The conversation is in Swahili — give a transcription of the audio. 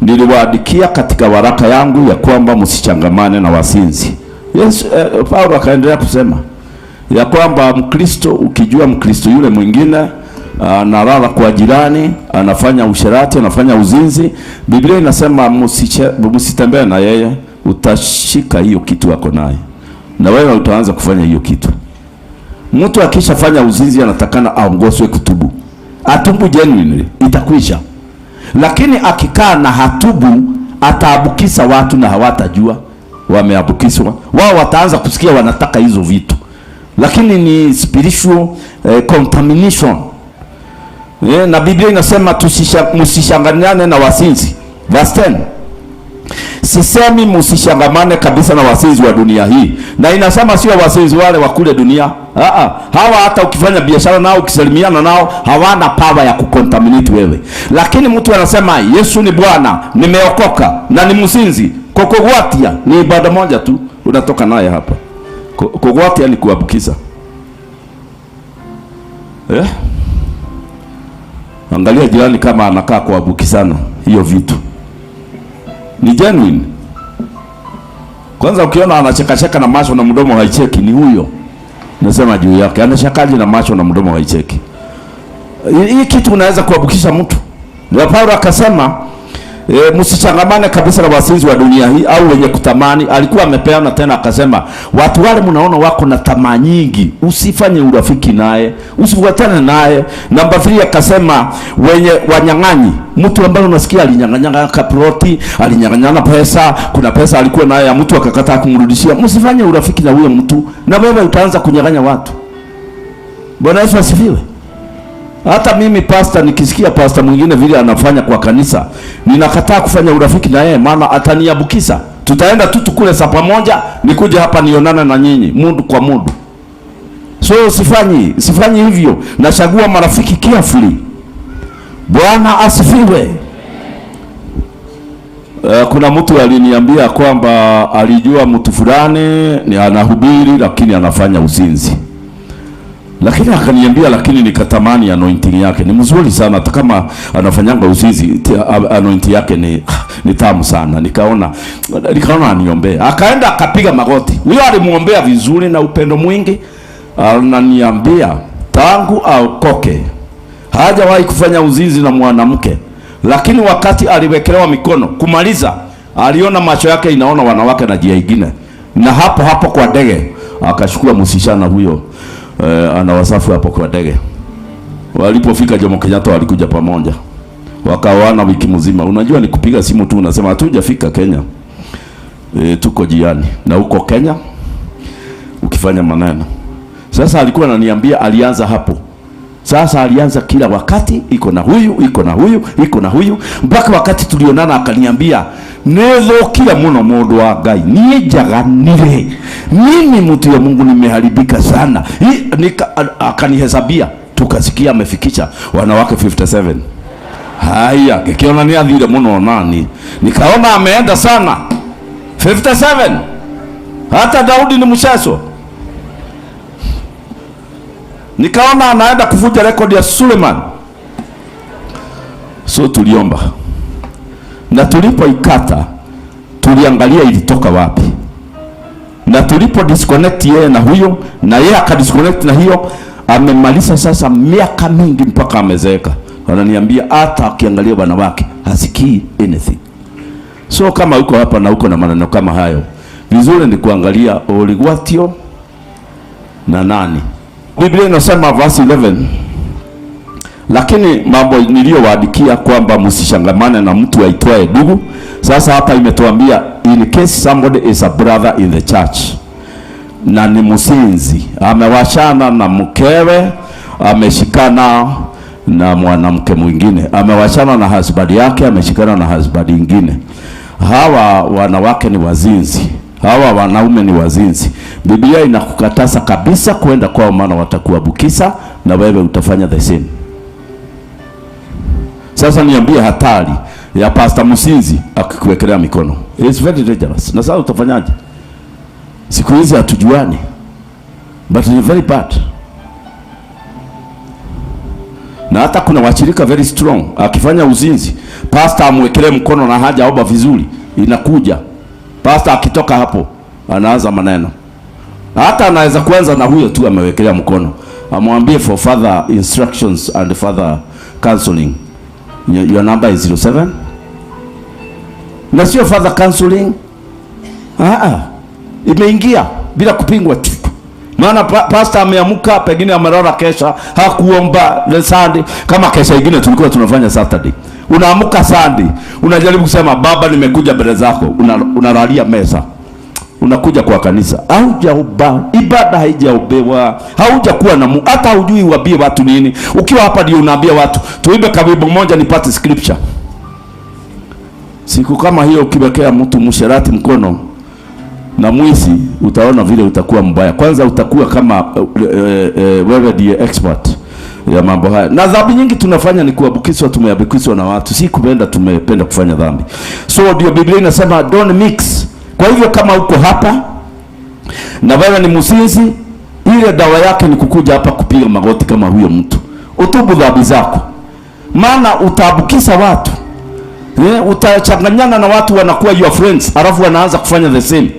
Niliwaandikia katika waraka yangu ya kwamba msichangamane na wasinzi. Yesu, Paulo akaendelea kusema ya kwamba Mkristo, ukijua Mkristo yule mwingine analala kwa jirani, anafanya usherati, anafanya uzinzi, Biblia inasema msitembee na yeye, utashika hiyo kitu ako naye na wewe utaanza kufanya hiyo kitu. Mtu akishafanya uzinzi anatakana aongozwe kutubu, atubu genuinely, itakwisha. Lakini akikaa na hatubu, ataabukisa watu na hawatajua wameabukiswa. Wao wataanza kusikia wanataka hizo vitu, lakini ni spiritual contamination. Na Biblia inasema msishanganiane na wasinzi. Verse 10. Sisemi msishangamane kabisa na wasinzi wa dunia hii. Na inasema sio wasinzi wale wa kule dunia. Hawa hata ukifanya biashara nao, ukisalimiana nao, hawana power ya kucontaminate wewe. Lakini mtu anasema Yesu ni Bwana, nimeokoka na ni msinzi. Kukugwatia ni ibada moja tu unatoka naye hapa. Kugwatia ni kuambukiza. Eh? Angalia jirani kama anakaa kuambukizana hiyo vitu. Ni genuine. Kwanza ukiona anachekacheka na macho na mdomo haicheki, ni huyo. Nasema juu yake, anachekaje na macho na mdomo haicheki? Hii kitu unaweza kuambukisha mtu. Ndio Paulo akasema msichangamane kabisa na wasinzi wa dunia hii au wenye kutamani. Alikuwa amepeana tena akasema, watu wale mnaona wako na tamaa nyingi, usifanye urafiki naye, usifuatane naye. Namba 3 akasema wenye wanyang'anyi, mtu ambaye unasikia alinyang'anyana kaploti, alinyang'anyana pesa, kuna pesa alikuwa naye ya mtu akakataa kumrudishia, msifanye urafiki na huyo mtu, na wewe utaanza kunyang'anya watu. Bwana Yesu asifiwe. Hata mimi pastor, nikisikia pastor mwingine vile anafanya kwa kanisa, ninakataa kufanya urafiki na yeye, maana ataniabukisa. Tutaenda tu tukule saa pamoja, nikuje hapa nionane na nyinyi mundu kwa mundu. So sifanyi hivyo, nachagua marafiki carefully. Bwana asifiwe. Kuna mtu aliniambia kwamba alijua mtu fulani ni anahubiri lakini anafanya uzinzi. Lakini akaniambia, lakini nikatamani anointing yake ni mzuri sana, hata kama anafanyanga uzinzi, anointing yake ni tamu sana. Nikaona aniombee. Akaenda akapiga magoti. Huyo alimuombea vizuri na upendo mwingi. Ananiambia tangu aokoke hajawahi kufanya uzinzi na mwanamke, lakini wakati aliwekelewa mikono kumaliza, aliona macho yake inaona wanawake na jia ingine, na hapo hapo kwa ndege akachukua msichana huyo. Anawasafu hapo kwa ndege. Walipofika Jomo Kenyatta walikuja pamoja, wakaoana wiki mzima. Unajua ni kupiga simu tu unasema hatujafika Kenya, tuko jiani na huko Kenya ukifanya maneno. Sasa alikuwa ananiambia alianza hapo. Sasa alianza kila wakati iko na huyu, iko na huyu, iko na huyu, mpaka wakati tulionana akaniambia nithukire muno mundu wa Ngai, niĩ njaganire, mimi mtu wa Mungu nimeharibika sana. Akanihesabia, tukasikia amefikisha wanawake 57. Haya, ngikiona ni athire muno nani, nikaona ameenda sana 57. Hata Daudi ni mchezo. Nikaona anaenda kuvunja rekodi ya Suleiman. So tuliomba, na tulipoikata tuliangalia ilitoka wapi, na tulipo disconnect yeye na huyo, na yeye akadisconnect na hiyo, amemaliza sasa miaka mingi mpaka amezeeka. Wananiambia hata akiangalia bwana wake hasikii anything. So kama uko hapa na uko na maneno kama hayo, vizuri ni kuangalia uligwatio na nani. Biblia inasema verse 11, lakini mambo niliyowaandikia kwamba msishangamane na mtu aitwaye ndugu. Sasa hapa imetuambia in case somebody is a brother in the church na ni msinzi, amewachana na mkewe, ameshikana na mwanamke mwingine, amewachana na husband yake, ameshikana na husband ingine. Hawa wanawake ni wazinzi, hawa wanaume ni wazinzi. Biblia inakukataza kabisa kwenda kwao, maana watakuabukisa na wewe utafanya the same. Sasa niambie hatari ya pastor msinzi akikuwekelea mikono. It's very dangerous. Na sasa utafanyaje? Siku hizi hatujuani, but it's very bad. Na hata kuna washirika very strong, akifanya uzinzi, pastor amwekelee mkono na hajaomba vizuri, inakuja. Pastor akitoka hapo anaanza maneno. Hata anaweza kuanza na huyo tu amewekelea mkono, amwambie, "For further instructions and further counseling, your number is 07." Na sio further counseling. Ah ah. Imeingia bila kupingwa. Maana pastor ameamka, pengine amelala kesha, hakuomba the Sunday. Kama kesha ingine tulikuwa tunafanya Saturday. Unaamka Sunday, unajaribu kusema, "Baba, nimekuja mbele zako," unalalia meza. Unakuja kwa kanisa, haujaomba, ibada haijaombewa, haujakuwa na hata hujui uambie watu nini. Ukiwa hapa ndio unaambia watu tuimbe kawimbo moja nipate scripture. Siku kama hiyo ukiwekea mtu msherati mkono na mwizi, utaona vile utakuwa mbaya. Kwanza utakuwa kama wewe ndiye expert ya mambo haya. Na dhambi nyingi tunafanya ni kuambukizwa, tumeambukizwa na watu, si kupenda, tumependa kufanya dhambi. So ndio Biblia inasema don't mix. Kwa hivyo kama uko hapa na wewe ni mzinzi, ile dawa yake ni kukuja hapa kupiga magoti kama huyo mtu, utubu dhambi zako, maana utaambukiza watu. Utachanganyana na watu, wanakuwa your friends, alafu wanaanza kufanya the same.